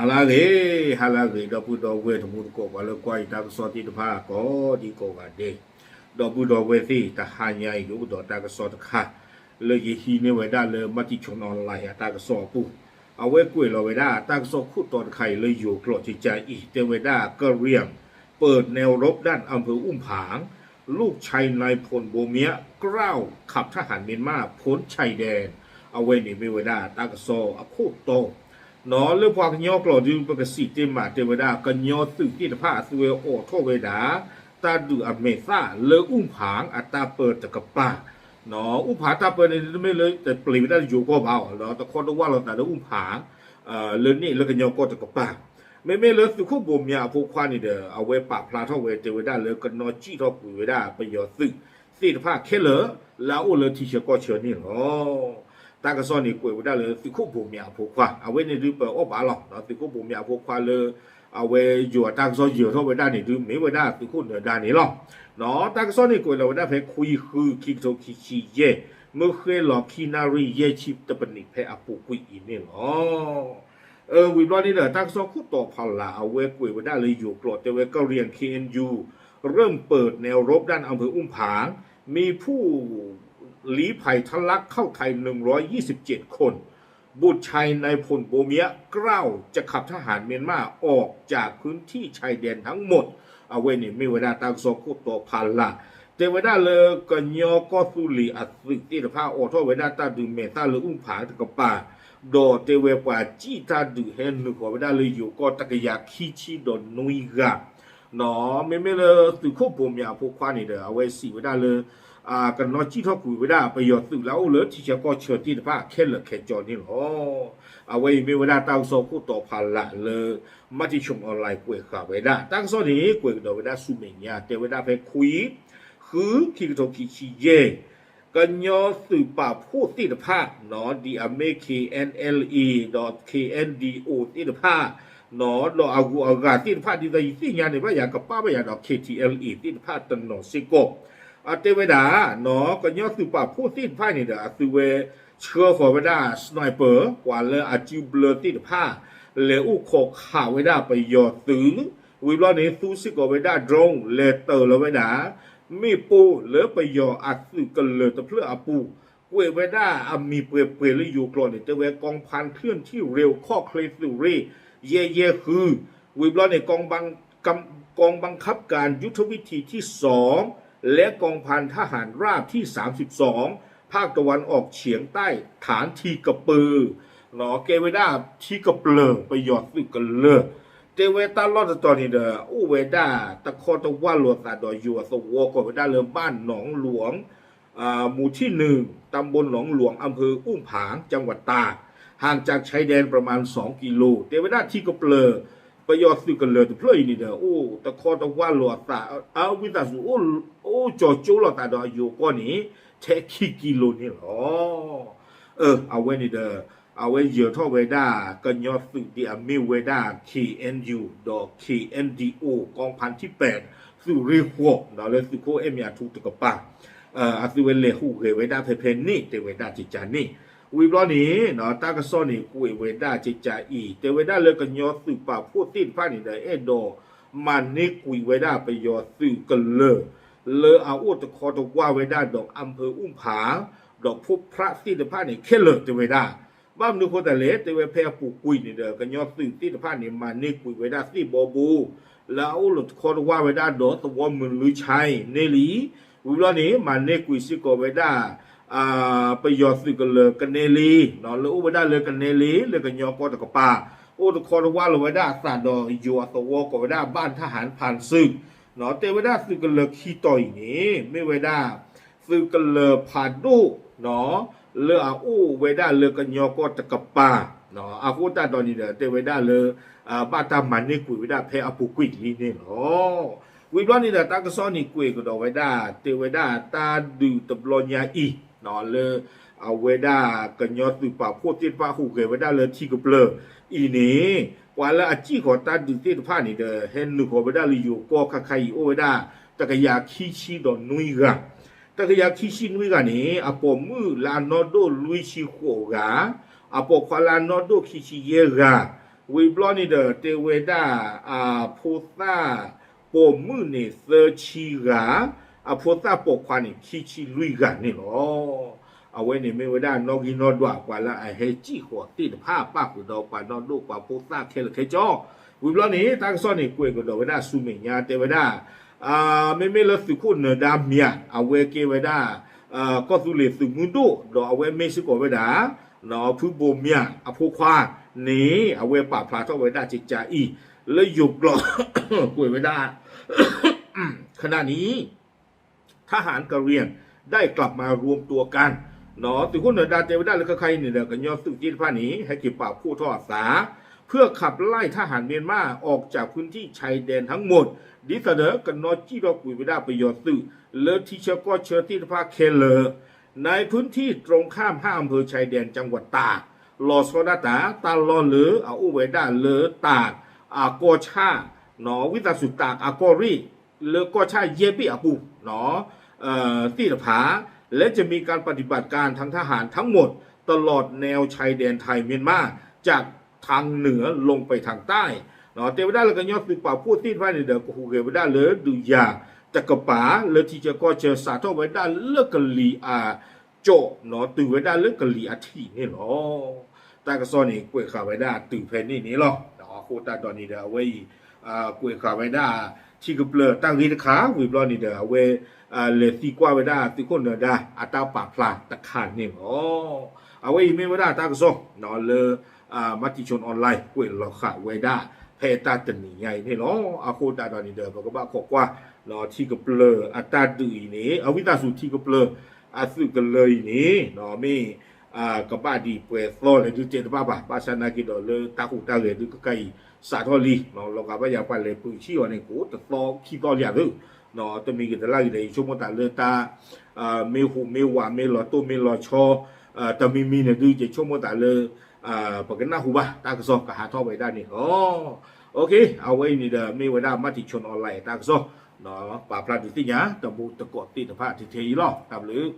ဟါလၢအဂ့ၤ, ဟါလၢအဂ့ၤ ဒီပုၢ်ဒီဝဲၢ်တံၤသကိး ပှၤလၢကွၢ်ယတၢ်ကစီၣ်သ့ၣ်တဖၣ်ကိးဒံကိးဂၤဒဲး, ဒီပုၢ်ဒီဝဲၢ်သ့ၣ် တဟါညါအံၤ ယအိၣ်ဒီးတၢ်ကစီၣ်တခါ လၢယဟံးန့ၢ်ဝဲဒၣ်လၢ Matichon Online အတၢ်ကစီၣ်အပူၤ, အဝဲကွဲးလီၤဝဲဒၣ်တၢ်ကစီၣ်ခိၣ်တီတခါအံၤလၢယိၤကျိာ်ကကါအံၤ တဲဝဲဒၣ် ကရံၣ် เปิดแนวรบด้านอำเภออุ้มผาง ลูกชายนายพลโบเมียะกล้าวขับทหารเมียนมาพ้นชายแดน အဝဲန့ၣ်မ့ၢ်ဝဲဒၣ်တၢ်ကစီၣ်အခိၣ်တီ လၢပှၤကညီကျိာ်ဒုး ပကစံးတ့ၢ်မး တဲဝဲဒၣ် ကညီသုးသ့ၣ်တဖၣ်အသုဝဲအိးထီၣ်ဝဲဒၣ် တၢ်ဒုးအမဲာ်သၣ်လၢအူၣ်ဖၣ်အတၢ်ပၢတကပၤ, အူၣ်ဖၣ်တၢ်ပၢန့ၣ် တမ့ၢ်လၢတပျံၤဝဲဒၣ်လၢယိၤကီၢ်ဘၣ်အီၤ ဒီးတခီတဝၢ်လိာ်သးလၢအူၣ်ဖၣ် လၢန့ၣ်လၢကညီကီၢ်တကပၤ, မ့မ့ၢ်လၢသုးခိၣ်ဘိးမၠးအဖိခွါန့ၣ်ဒီး အဝဲပာ်ဖျါထီၣ်ဝဲတဲဝဲဒၣ်လၢကနီၣ်စံၣ်ထီၣ်ကွံာ်ဝဲဒၣ်ပယီၤသုးသ့ၣ်တဖၣ်ခဲလၢာ် လၢအအိၣ်လၢထံဆၢကီၢ်ဆၢန့ၣ်လီၤ. တၢ်ကစီၣ်န့ၣ်ကွဲးဝဲဒၣ်လၢသုးခိၣ်ဘိးမၠးအဖိခွါ အဝဲန့ၣ်ဒုးပအီၣ်ဘၣ်လီၤ. သုးခိၣ်ဘိးမၠးအဖိခွါလၢ အဝဲယိၤအတၢ်ကစီၣ်ယၢၤထီၣ်ဝဲဒၣ်န့ၣ်ဒုး မ့ၢ်ဝဲဒၣ်သုးခိၣ်နၢၤဒါန့ၣ်လီၤ. တၢ်ကစီၣ်န့ၣ်ကွဲးလီၤဝဲဒၣ်ဖဲခွံဃု ခံကထိခံဆံယဲၢ် မုၢ်ဃ့လီၤခံနၣ်ရံၣ်ယဲၢ်ဆံတပနံးဖဲအပူၤကွံာ်အံၤန့ၣ်လီၤ. ဝံၤဘျီန့ၣ်ဒီး တၢ်ကစီၣ်ခိၣ်တီဖးလၢ် အဝဲကွဲးဝဲဒၣ်လၢယိၤကျိာ် တဲဝဲကရံၣ် KNU เริ่มเปิดแนวรบด้านอำเภออุ้มผาง มีผู้ลี้ภัยทะลักเข้าไทย หนึ่งร้อยยี่สิบเจ็ดคน บุตรชายนายพลโบเมียะกล้าวจะขับทหารเมียนมาออกจากพื้นที่ชายแดนทั้งหมด အဝဲန့ၣ်မ့ၢ်ဝဲဒၣ်တၢ်ကစီၣ်ခိၣ်တီဖးလၢ် တဲဝဲဒၣ်လၢကညီကီၢ်သူလ့ၤအသုးသ့ၣ်တဖၣ် အိးထီၣ်ဝဲဒၣ်တၢ်ဒုးမဲာ်သၣ်လၢအူၣ်ဖၣ်တကပၤ, ဒီးတဲဝဲပှၤစံၣ်တၢ်ဒုးဟဲနုာ်ဃီၤဝဲဒၣ်လၢယိၤကီၢ်တကယၤခံဆံဒီးနွံဂၤ မ့မ့ၢ်လၢသုးခိၣ်ဘိးမၠးအဖိခွါန့ၣ်ဒီး အဝဲစံးဝဲဒၣ်လၢ ကနီၣ်စံၣ်ထီၣ်ကွံာ်ဝဲဒၣ်ပယီၤသုးလၢအအိၣ်လၢထံဆၢကီၢ်ဆၢသ့ၣ်တဖၣ်ခဲလၢာ်ခဲဆ့န့ၣ်လီၤ. အဝဲအံၤမ့ၢ်ဝဲဒၣ်တၢ်ကစီၣ်ခိၣ်တီဖးလၢ်လၢ Matichon Online ကွဲးဃာ်ဝဲဒၣ် တၢ်ကစီၣ်န့ၣ် ကွဲးကဒီးဝဲဒၣ်ဆူမဲာ်ညါ တဲဝဲဒၣ်ဖဲခွံ ဃု ခံကထိခံဆံယဲၢ် ကညီသုးပာ်ဖှိၣ်သ့ၣ်တဖၣ် ဒ်အမ့ၢ် KNLA ဒီး KNDO သ့ၣ်တဖၣ် ဒီးအဂုၤအဂၤသ့ၣ်တဖၣ် ဒ်သိးယသ့ၣ်ညါန့ၣ် ဘၣ်ယၤကပာ်ဘၣ်ယၤဒီး KTLA သ့ၣ်တဖၣ်တနီၤစ့ၢ်ကီး အတဲဝဲဒၣ် ကညီသုးပာ်ဖှိၣ်သ့ၣ်တဖၣ်န့ၣ်ဒီး အသုဝဲဆှၢဃီၤဝဲဒၣ် sniper ပှၤလၢအစုဘျၢသ့ၣ်တဖၣ် လဲၤအိၣ်ခိးခးဝဲဒၣ်ပယီၤသုး, ဝံၤဘျီန့ၣ် သူစ့ၢ်ကီးဝဲဒၣ် drone လဲၤတၢၤလီၤဝဲဒၣ် မ့ၣ်ပိၢ်လၢပယီၤအသုးကလၢၤတဖျၢၣ်အပူၤ, ကွဲးဝဲဒၣ်အမံၤပှဲၤပှဲၤလၢယိၤကျိာ်န့ၣ် တဲဝဲ กองพันเคลื่อนที่เร็ว ခီၣ်ချ့သုးရ့ၣ် ယဲၢ်ယဲၢ်ဃု, ဝံၤဘျီန့ၣ် กองบัง กองบังคับการยุทธวิธีที่สอง และกองพันทหารราบที่สามสิบสอง ภาคตะวันออกเฉียงใต้ ฐานทีกระเปอ ကဲဝဲဒၣ်ထံကပျၢၤပယီၤသုးကလၢၤ, တဲဝဲတၢ်လီၢ်တတီၤန့ၣ်ဒီး အိၣ်ဝဲဒၣ်တခီတဝၢ်လိာ်သးဒီးယိၤအသဝီကိးဝဲဒၣ်လၢ บ้านหนองหลวง หมู่ที่หนึ่ง ตำบลหนองหลวง อำเภออุ้มผาง จังหวัดตาก ห่างจากชายแดนประมาณ สองกิโล တဲဝဲဒၣ်ထံကပျၢၤ ပယီၤသုးကလၢၤတဖျၢၣ်အံၤန့ၣ်ဒီး အိၣ်တခီတဝၢ်လိာ်အသး အဝံသးစူၤ အိၣ်ကၠီၤကၠိလိာ်သးဒီးယိၤကီၢ်န့ၣ် ထဲခံကံလိၤန့ၣ်လီၤ. အဝဲန့ၣ်ဒီး အဝဲယၢၤထီၣ်ဝဲဒၣ် ကညီသုးဒ်အမ့ၢ်ဝဲဒၣ် KNU ဒီး KNDO กองพันที่แปด သုးရ့ၣ်ဃီၤ ဒီးလၢသုးခိၣ်အဲၣ်မၠးထူတကပၤ အသုဝဲလဲၤဟူးဂဲၤဝဲဒၣ်ဖဲဖဲန့ၣ် တဲဝဲဒၣ်ကကါန့ၣ်, ဝံၤဘျီန့ၣ် တၢ်ကစီၣ်န့ၣ်ကွဲးဝဲဒၣ်ကကါအံၤ တဲဝဲဒၣ်လၢကညီသုးပာ်ဖှိၣ်သ့ၣ်တဖၣ်န့ၣ်ဒီး အဲၣ်ဒိးမၤန့ၢ်ကွံာ်ဝဲဒၣ်ပယီၤသုးကလၢၤ လၢအအိၣ်တခီတဝၢ်ဝဲဒၣ်ဒီး อำเภออุ้มผาง ဒီး พบพระ သ့ၣ်တဖၣ်န့ၣ် ခဲလၢာ်တဲဝဲဒၣ် ဘၣ်မနုၤဃိသတးလဲၣ် တဲဝဲဖဲအပူၤကွံာ်န့ၣ်ဒီး ကညီသုးသ့ၣ်တဖၣ်န့ၣ် မၤန့ၢ်ကွံာ်ဝဲဒၣ်သ့ၣ်ဘီဘိ လၢအအိၣ်လၢတခီတဝၢ်ဝဲဒၣ်ဒီးသဝီမုၢ်လွံၢ်ဆဲန့ၣ်လံ. ဝံၤဘျီန့ၣ် မၤန့ၢ်ကွံာ်စ့ၢ်ကီးဝဲဒၣ် ပယီၤသုးကလၢၤကနဲလ့ လၢအိၣ်ဝဲဒၣ်လၢကနဲလ့ လၢကညီကီၢ်တကပၤ အိၣ်တခီတဝၢ်လီၤဝဲဒၣ်အသးဒီးယိၤအသဝီကိးဝဲဒၣ် บ้านทหารผ่านศึก တဲဝဲဒၣ်သုးကလၢၤခံတီၤအံၤန့ၣ် မ့ၢ်ဝဲဒၣ် သုးကလၢၤဖးဒိၣ် လၢအအိၣ်ဝဲဒၣ်လၢကညီကီၢ်တကပၤ အဃိသတးဒီးန့ၣ်ဒီး တဲဝဲဒၣ်လၢ ဘၣ်တၢ်မၤန့ၢ်ကွံာ်ဝဲဒၣ်ဖဲအပူၤကွံာ်လံန့ၣ်လီၤ. ဝံၤဘျီန့ၣ်ဒီး တၢ်ကစီၣ်န့ၣ်ကွဲးကဒီးဝဲဒၣ် တဲဝဲဒၣ်တၢ်ဒုးတဘျီညါအံၤ လၢ အဝဲဒၣ်ကညီသုးပာ်ဖှိၣ်သ့ၣ်တဖၣ်ဟူးဂဲၤဝဲဒၣ်လၢထံကပျၢၤအံၤန့ၣ် ပှၤလၢအစံၣ်ဃီၤတၢ်ဒုးသ့ၣ်တဖၣ်န့ၣ်ဒီး ဟဲနုာ်ဃီၤဝဲဒၣ်လၢယိၤကီၢ်ခါခါအံၤ အိၣ်ဝဲဒၣ် တကယၤခံဆံဒီးနွံဂၤ တကယၤခံဆံနွံဂၤန့ၣ် အပိာ်မုၣ်လၢအနီၢ်ဒိၣ်လွံၢ်ဆံဃိးဂၤ, အပိာ်ခွါလၢအနီၢ်ဒိၣ်ခံဆံယဲၢ်ဂၤ, ဝံၤဘျီန့ၣ်ဒီး တဲဝဲဒၣ် အဖိသၣ်ပိာ်မုၣ်န့ၣ်သၢဆံဂၤ, အဖိသၣ်ပိာ်ခွါန့ၣ်ခံဆံလွံၢ်ဂၤန့ၣ်လီၤ. အဝဲန့ၣ်မ့ၢ်ဝဲဒၣ်နီၣ်ဂံၢ်နီၣ်ဒွးပှၤလၢအဟဲစံၣ်ဃီၤသ့ၣ်တဖၣ် ပၣ်ဃုာ်ဒီးပှၤနီၢ်ဒိၣ်ပှၤဖိသၣ်ခဲလၢာ်ခဲဆ့. ဝံၤဘျီန့ၣ် တၢ်ကစီၣ်န့ၣ် ကွဲးကဒီးဝဲဒၣ်ဆူမဲာ်ညါတဲဝဲဒၣ် မ့မ့ၢ်လၢသုးခိၣ်နၢၤဒါမၠး အဝဲကဲဝဲဒၣ် ကီၢ်သူလ့ၤသုးမုၢ်ဒိၣ် ဒီးအဝဲမ့ၢ်စ့ၢ်ကီးဝဲဒၣ် ဖုဘိၣ်မၠးအဖိခွါန့ၣ် အဝဲပာ်ဖျါထီၣ်ဝဲဒၣ်ကကအံၤ လၢယိၤကျိာ် ကွဲးဝဲဒၣ် ခဏနံၤ ทหารกะเหรี่ยงได้กลับมารวมตัวกัน သုးခိၣ်နၢၤဒါတဲဝဲဒၣ်လၢခဲခါအံၤန့ၣ်ဒီး ကညီသုးသ့ၣ်တဖၣ်န့ၣ် ဟဲက့ၤပာ်ဖှိၣ်ထီၣ်အသး เพื่อขับไล่ทหารเมียนมาออกจากพื้นที่ชายแดนทั้งหมด ဒ်သိးဒီးကနီၣ်စံၣ်ထီၣ်ကွံာ်ဝဲဒၣ်ပယီၤသုး လၢထံဆၢကီၢ်ဆၢသ့ၣ်တဖၣ်ခဲလၢာ် ในพื้นที่ตรงข้ามห้าอำเภอชายแดนจังหวัดตาก လီၤဆီဒၣ်တၢ် တၢ်လီၢ်လၢအအိၣ်ဝဲဒၣ်လၢတၢ်အကီၢ်ဆၣ် ဝံသးစူၤတၢ်အကီၢ်ရ့ၣ် လၢကီၢ်ဆၣ်ယဲၢ်ဘ့ၣ်အပူၤ သ့ၣ်တဖၣ် และจะมีการปฏิบัติการทางทหารทั้งหมดตลอดแนวชายแดนไทยเมียนมาจากทางเหนือลงไปทางใต้ တဲဝဲဒၣ်လၢကညီသုးပာ်ဖှိၣ်သ့ၣ်တဖၣ်န့ၣ်ဒီး ကဟူးဂဲၤဝဲဒၣ်လၢဒုးယၤတကပၤ လၢထံဆၢကီၢ်ဆၢ စးထီၣ်ဝဲဒၣ်လၢကလံၤအကၠီၣ် တုၤဝဲဒၣ်လၢကလံၤအထံးန့ၣ်လီၤ. တၢ်ကစီၣ်န့ၣ် ကွဲးဃာ်ဝဲဒၣ်တုၤဖဲန့ၣ်န့ၣ်လီၤ. အဃိသတးဒီးန့ၣ်ဒီး အဝဲအံၤ ကွဲးဃာ်ဝဲဒၣ် ထံကပျၢၤတၢ်ဂ့ၢ်တခါ ဝံၤဘျီန့ၣ်ဒီး အဝဲ လဲၤသံကွၢ်ဝဲဒၣ်သုးခိၣ်နၢၤဒါ အတၢ်ပာ်ဖျါတခါန့ၣ်လီၤ. အဝဲအံၤမ့ၢ်ဝဲဒၣ်တၢ်ကစီၣ် လၢ Matichon Online ကွဲးလီၤဃာ်ဝဲဒၣ် ဖဲတၢ်တနံၤညါအံၤန့ၣ်လီၤ. အဃိသတးဒီးန့ၣ်ဒီး ပကဘၣ်ခိးကွၢ် ထံကပျၢၤအတၢ်ဒုးအံၤန့ၣ် အဝံသးစူၤထံကပျၢၤအသုးကလၢၤအံၤန့ၣ် မ့ၢ် ကဘၣ်ဒံးပှဲၤသီလဲၣ်ဒုးတဲတဘၣ်ဘၣ်, ဘၣ်ဆၣ်နာ်က့ဒီးလၢတၢ်ဟူးတၢ်ဂဲၤဒုးခဲခါအံၤ စးထီၣ်လံ လီၤဂာ်ဘၣ်ယၤပှၤလဲၤပၢၤဆံၣ်အီၤန့ၣ် ကအိၣ်တသီခံသီလံဧါသု, တမံၤဂ့ၤတလၢ်ဂ့ၤဒီး ယဆိကမိၣ်သးလၢတၢ် မ့ၢ်ဟူးမ့ၢ်ဝး မ့ၢ်လီၤဆီ တမံၤမံၤန့ၣ်ဒုး ယဆိကမိၣ်သးလၢ ပကနၢ်ဟူဘၣ်တၢ်ကစီၣ်ကဟးထီၣ်ဝဲဒၣ်န့ၣ်လီၤ. အဝဲအံၤန့ၣ်ဒီး မ့ၢ်ဝဲဒၣ် Matichon Online တၢ်ကစီၣ် ပာ်ဖျါဒုးသ့ၣ်ညါ တံၤသကိးသ့ၣ်တဖၣ်ထဲအံၤလီၤ. တၢ်ဘျုး